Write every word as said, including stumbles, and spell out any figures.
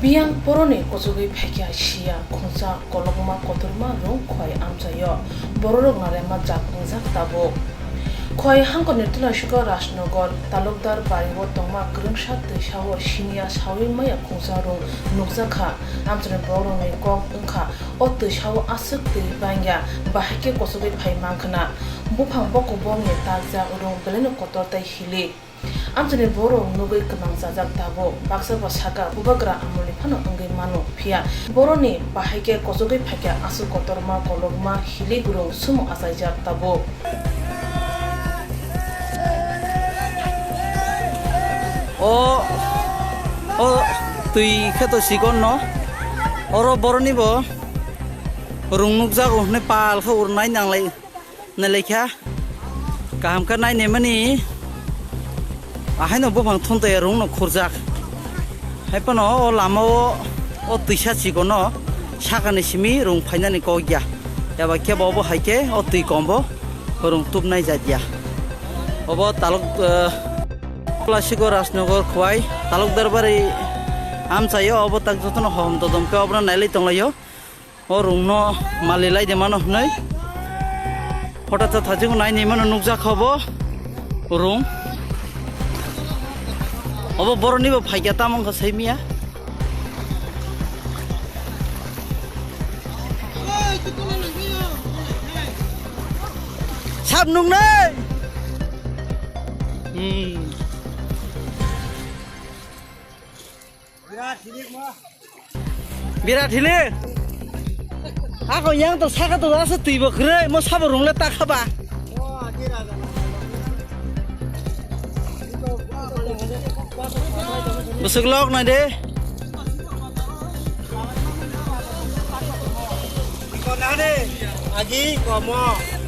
Biyang boroni kuchugwi phaikha siya khungsa kolokma kotorma rung khwai amchaio bororok narema jak wngjak tabuk. Khwai hangkoni twlaisiko Rajnagar talukdar bario tongma kwrwngsa twisao siniya sawi maya khungsa rung nukjakha. Amchaini borokrokni kok wngkha o twisao aswk twi bangya, bahaikhe kuchugwi phai mankhwna. Buphang bokobokni takjak rung belaino kotor tei hilik. Amchaini borok nugwi kwmang chajak tabuk. Baksa bo saka bubagra amolni phano wngwi mano, phiya boroni bahaikhe kuchugwi phaikha aswk kotorma kolokma hilik rung sumo achaijak tabuk. O, o twi khe to chikon no. Oro boroni bo rung nukjago hwnwi pal khe urnai nanglai. Nailai kha, kaham khe nai naimani, ahaino buphang thun tei rung no khurjak. Hai phano o lama o, o twisa chikon no sakani simi rung phainani kok ya. Eba khe bo, bo hai khe o twi kom bo rung tubnai jat ya. Obo taluk, eh, Plasiko Rajnagar Khwai, talukdar bari amchaio, obo tak jotono hohom dodom khe obono nailai tonglaio. O rungno mali lai de mano hwnwi. Hota ta thajik nai ni mano nukjak kha bo rung. Obo boroni bo phaikya tamo wngkha sai miya. Sab nungnai. Hmm. Birat hilik. Ako yang to saka to asa twi bo kwrwi, mo sabo rung le ta kha ba. Bwswk lok nai de. Agi komo.